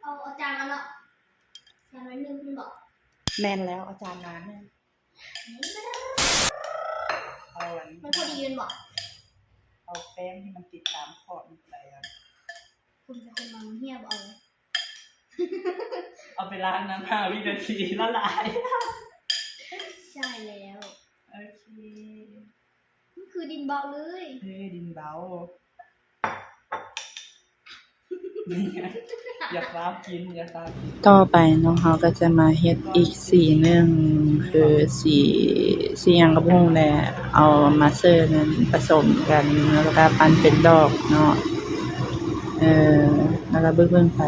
ເອົາ ເອົາຈານມາເນາະ ຈານໜ້ອຍໜຶ່ງແມ່ນບໍ່? ແມ່ນແລ້ວ ເອົາຈານມາແມ່ນ. ເອົາອັນ ມັນພໍດີແມ່ນບໍ່? ເອົາແປ້ງທີ່ມັນຕິດຕາມຂອບນີ້ໄປ ອະ ຄົນໄປຄົນມາມັນເຫຍບໍ່ເອົາ ເອົາໄປລ້າງນ້ຳຫ້າວິນາທີລະລາຍ. ໃຊ່ແລ້ວ ໂອເຄ ມັນຄືດິນເບົາເລີຍ. ເອີ ດິນເບົາ. ຢ່າຟ້າວກິນ ຢ່າຟ້າວກິນ. ຕໍ່ໄປເນາະ ເຮົາກໍຈະມາເຮັດອີກສີໜຶ່ງ ຄືສີ ສີຫຍັງກໍບໍ່ຮູ້ແຫຼະ ເອົາມາເຊີນັ້ນປະສົມກັນ ແລ້ວກໍປັ້ນເປັນດອກເນາະ ເອີ ແລ້ວກໍເບິ່ງໆໄປ.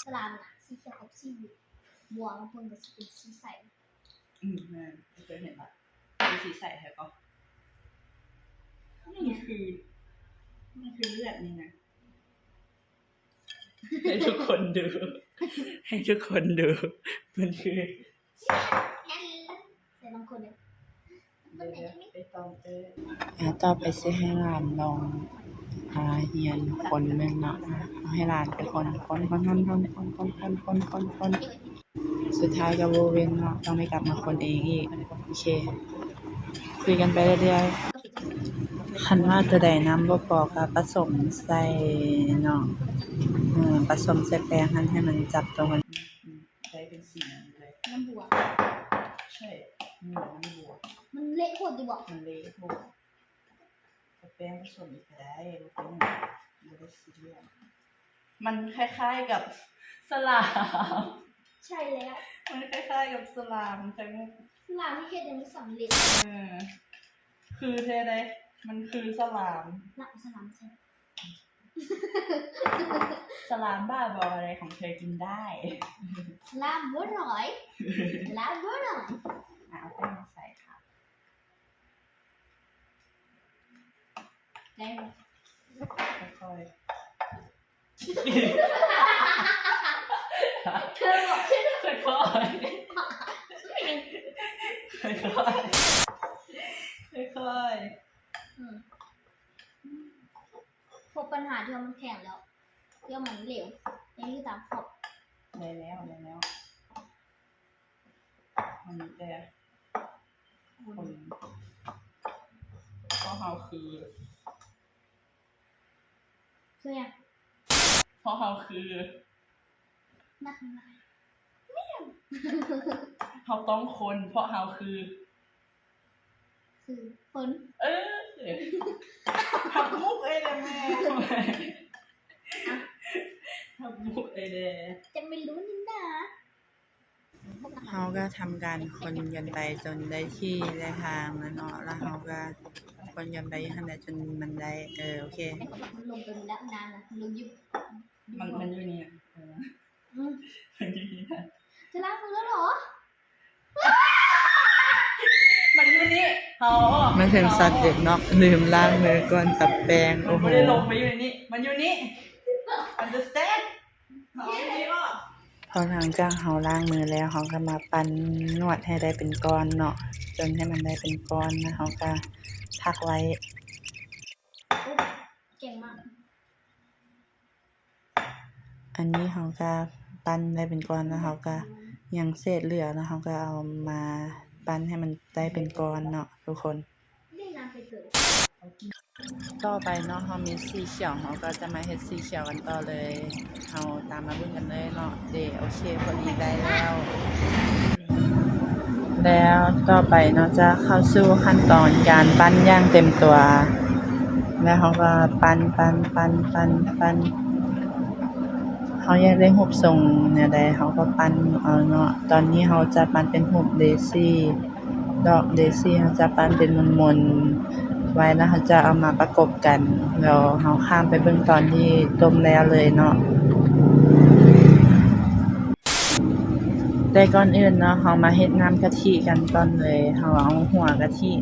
ສະຫຼາມນະ ສີຂຽວກັບສີບົວ ບາງຄົນກໍຊິເປັນສີໃສ. ອືມ ແມ່ນ ເຄີຍເຫັນລະ ມີສີໃສແທ້ກໍ ມັນຄື ມັນຄືເລືອດນີ້ນະ ໃຫ້ທຸກຄົນດູ ໃຫ້ທຸກຄົນດູ ມັນຄື ແຕ່ບາງຄົນເດ້ ອາ ຕໍ່ໄປຊິໃຫ້ຫຼານລອງ ອາ ຮຽນຄົນເບິ່ງເນາະ ໃຫ້ຫຼານໄປຄົນ ຄົນ ຄົນ ຄົນ ສຸດທ້າຍກໍບໍ່ເວັ້ນເນາະ ຕ້ອງໄດ້ກັບມາຄົນເອງອີກ. ໂອເຄ ຄຸຍກັນໄປເລື້ອຍໆ ຄັນວ່າຕົວໃດນ້ຳບໍ່ພໍກໍປະສົມໃສ່ເນາະ ເອີ ປະສົມໃສ່ແປ້ງຫັ້ນ ໃຫ້ມັນຈັບຕົວ ໄດ້ເປັນສີນັ້ນເລີຍ ນ້ຳບົວ ໃຊ່ ນ້ຳບົວ ນ້ຳບົວ ມັນເລະໂພດຢູ່ບໍ່? ມັນເລະໂພດ ເອົາແປ້ງປະສົມອີກກໍໄດ້ ບໍ່ເປັນຫຍັງ ບໍ່ໄດ້ຊີຣຽສ. ມັນຄ້າຍໆກັບສະຫຼາມ ໃຊ່ແລ້ວ ມັນຄ້າຍໆກັບສະຫຼາມໄຂ່ມຸກ ສະຫຼາມທີ່ເຮັດຍັງບໍ່ສຳເລັດ ເອີ ຄືແທ້ໃດ ມັນຄືສະຫຼາມ ລະເອົາສະຫຼາມໃສ່ ສະຫຼາມບ້າບອໃດຂອງເທີກິນໄດ້? ສະຫຼາມບົວລອຍ ສະຫຼາມບົວລອຍ. ອາ ເອົາແປ້ງມາໃສ່ຄ່ະ ໄດ້ບໍ່? ຄ່ອຍໆ ເທີບອກ ຄ່ອຍໆ ຄ່ອຍໆ ຄ່ອຍໆ ອືມ. ພົບບັນຫາທີ່ວ່າມັນແຂງແລ້ວ ທີ່ວ່າມັນເຫຼວ ຍັງຢູ່ຕາມຂອບ. ໄດ້ແລ້ວ ໄດ້ແລ້ວ ມັນມີແຕ່ຄົນ ເພາະເຮົາຄື ຄືຫຍັງ? ເພາະເຮົາຄື ນັກ ແມ່ນ ເຮົາຕ້ອງຄົນ ເພາະເຮົາຄື ຄືຄົນ ເອີ ຮັບມຸກເອີຍແດ່ແມ່ ຮັບມຸກເອີຍແດ່ ຈະໄມ່ຮູ້ນີ້ນາ. ເຮົາກໍທຳການຄົນກັນໄປຈົນໄດ້ທີ່ໄດ້ທາງແລ້ວເນາະ ແລ້ວເຮົາກໍຄົນກັນໄປຢູ່ຫັ້ນແຫຼະຈົນມັນໄດ້ ເອີ ໂອເຄ ມັນລົງໄປໝົດແລ້ວ ນານລະ ມັນລົງຢູ່ ມັນ ມັນຢູ່ນີ້ນະ ເອີ ອືມ ມັນຢູ່ນີ້ນະ ຈະລ້າງມືແລ້ວເນາະ. ມັນຢູ່ນີ້ ເຮົາ ມັນເຖິງຊັດເດັດເນາະ ລືມລ້າງມືກ່ອນຈັບແປ້ງ. ໂອ້ໂຫ ມັນບໍ່ໄດ້ລົງໄປຢູ່ໃນນີ້ ມັນຢູ່ນີ້ understand ເຮົາເອົາຢູ່ນີ້ອອກ. ພໍຫຼັງຈາກເຮົາລ້າງມືແລ້ວ ເຮົາກໍມາປັ່ນນວດໃຫ້ໄດ້ເປັນກ້ອນເນາະ ຈົນໃຫ້ມັນໄດ້ເປັນກ້ອນ ແລ້ວເຮົາກໍພັກໄວ້. ເກັ່ງມາກ. ອັນນີ້ເຮົາກະປັ່ນໄດ້ເປັນກ້ອນ ແລ້ວເຮົາກະຍັງເສດເຫຼືອ ແລ້ວເຮົາກະເອົາມາປັ່ນໃຫ້ມັນໄດ້ເປັນກ້ອນເນາະທຸກຄົນ. ຕໍ່ໄປເນາະ ເຮົາມີສີຂຽວ ເຮົາກໍຈະມາເຮັດສີຂຽວກັນຕໍ່ເລີຍ. ເຮົາຕາມມາເບິ່ງກັນເລີຍເນາະ. ເດ ໂອເຄ ພໍດີໄດ້ແລ້ວ. ແລ້ວຕໍ່ໄປເນາະ ຈະເຂົ້າສູ່ຂັ້ນຕອນການປັ່ນຢ່າງເຕັມຕົວ ແລ້ວເຮົາກໍປັ່ນ ປັ່ນ ປັ່ນ ປັ່ນ ປັ່ນ ເຮົາຢາກໄດ້ຮູບຊົງແນວໃດ ເຮົາກໍປັ່ນເອົາເນາະ. ຕອນນີ້ເຮົາຈະປັ່ນເປັນຮູບເດຊີ ດອກເດຊີ ເຮົາຈະປັ່ນເປັນມົນໆໄວ້ ແລ້ວເຮົາຈະເອົາມາປະກົບກັນ ແລ້ວເຮົາຂ້າມໄປເບິ່ງຕອນທີ່ຕົ້ມແລ້ວເລີຍເນາະ. ແຕ່ກ່ອນອື່ນເນາະ ເຮົາມາເຮັດນ້ຳກະທິກັນກ່ອນເລີຍ. ເຮົາເອົາຫົວກະທິ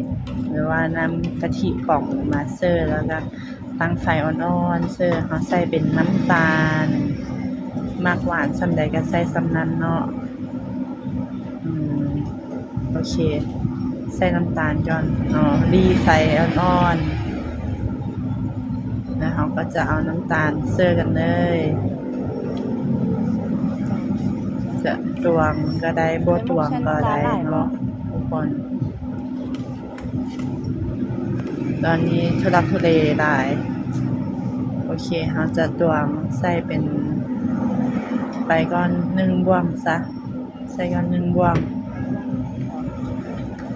ຫຼືວ່ານ້ຳກະທິປ໋ອງມາເສີ ແລ້ວກະຕັ້ງໄຟອ່ອນໆເສີ ເຮົາໃສ່ເປັນນ້ຳຕານ ມັກຫວານສ່ຳໃດກະໃສ່ສ່ຳນັ້ນເນາະ. ອືມ ໂອເຄ ໃສ່ນ້ຳຕານກ່ອນເນາະ ລີ້ໄຟອ່ອນໆ. ເຮົາກໍຈະເອົານ້ຳຕານເສີກັນເລີຍ ຈະຕວງກໍໄດ້ ບໍ່ຕວງກໍໄດ້ເນາະທຸກຄົນ. ຕອນນີ້ທຸລັກທຸເລຫຼາຍ. ໂອເຄ ເຮົາຈະຕວງໃສ່ເປັນ ໄປກ່ອນໜຶ່ງບ່ວງຊະ ໃສ່ກ່ອນໜຶ່ງບ່ວງ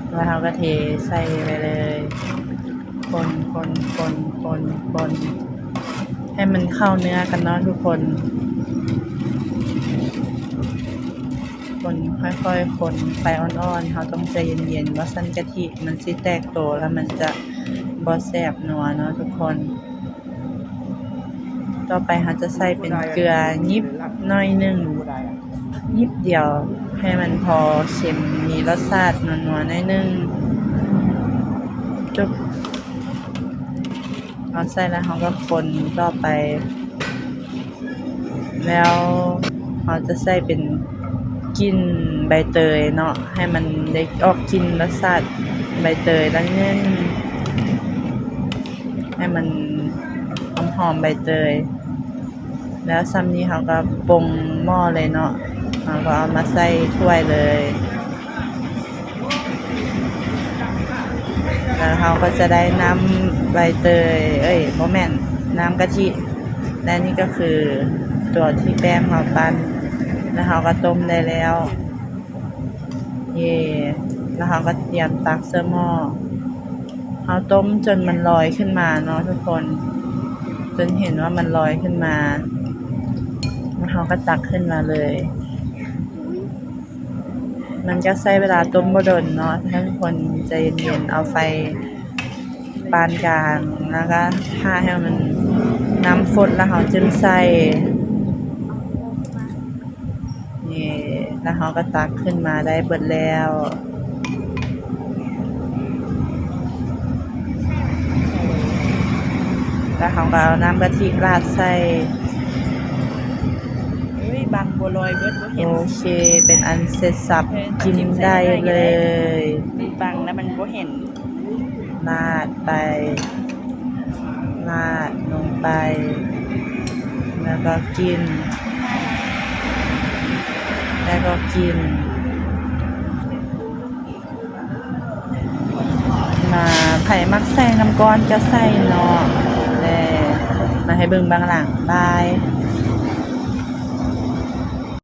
ແລ້ວເຮົາກໍເທໃສ່ໄປເລີຍ ຄົນໆໆໆ ຄົນໃຫ້ມັນເຂົ້າເນື້ອກັນເນາະທຸກຄົນ. ຄົນ ຄ່ອຍໆຄົນໄຟອ່ອນໆ ເຮົາຕ້ອງໃຈເຢັນໆ ບໍ່ຊັ້ນກະທິມັນຊິແຕກໂຕ ແລ້ວມັນຈະບໍ່ແຊບນົວເນາະທຸກຄົນ. ຕໍ່ໄປເຮົາຈະໃສ່ເປັນເກືອຫຍິບໜ້ອຍໜຶ່ງ ຫຍິບດຽວ ໃຫ້ມັນພໍເຄັມ ມີລົດຊາດນົວໆໜ້ອຍໜຶ່ງ ຈຸບ ເອົາໃສ່ແລ້ວເຮົາກໍຄົນຕໍ່ໄປ ແລ້ວເຮົາຈະໃສ່ເປັນກິ່ນໃບເຕີຍເນາະ ໃຫ້ມັນໄດ້ອອກກິ່ນລົດຊາດໃບເຕີຍໜ້ອຍໜຶ່ງ ໃຫ້ມັນຫອມໆໃບເຕີຍ. ແລ້ວສ່ຳນີ້ເຮົາກໍປົງໝໍ້ເລີຍເນາະ ເຮົາກໍເອົາມາໃສ່ຖ້ວຍເລີຍ. ແລ້ວເຮົາກໍຈະໄດ້ນ້ຳໃບເຕີຍ ເອີຍ ບໍ່ແມ່ນ ນ້ຳກະທິ ແລະນີ້ກໍຄືຕົວທີ່ແປ້ງເຮົາປັ້ນ ແລ້ວເຮົາກໍຕົ້ມໄດ້ແລ້ວ ເຢ້ ແລ້ວເຮົາກໍຕຽມຕັກໃສ່ໝໍ້. ເຮົາຕົ້ມຈົນມັນລອຍຂຶ້ນມາເນາະທຸກຄົນ ຈົນເຫັນວ່າມັນລອຍຂຶ້ນມາ ແລ້ວເຮົາກໍຕັກຂຶ້ນມາເລີຍ. ມັນກໍໃຊ້ເວລາຕົ້ມບໍ່ດົນເນາະ ໃຫ້ທຸກຄົນໃຈເຢັນໆ ເອົາໄຟປານກາງ ແລ້ວກໍຖ້າໃຫ້ມັນ ນ້ຳຟົດ ແລ້ວເຮົາຈຶ່ງໃສ່ ນີ້ ແລ້ວເຮົາກໍຕັກຂຶ້ນມາໄດ້ເບິດແລ້ວ. ແລ້ວເຮົາກໍເອົານ້ຳກະທິລາດໃສ່ ເອີຍ ບັງບໍ່ລອຍເບິດ ບໍ່ເຫັນ. ໂອເຄ ເປັນອັນເສັດສັບ ເອີ ກິນໄດ້ເລີຍ ບັງແລ້ວມັນບໍ່ເຫັນ. ລາດໄປ ລາດລົງໄປ ແລ້ວກໍກິນ ແລ້ວກໍກິນ. ມາ ໃຜມັກໃສ່ນ້ຳກ້ອນກໍໃສ່ເນາະ ແລະ ມາໃຫ້ເບິ່ງເບື້ອງຫຼັງ ບາຍ.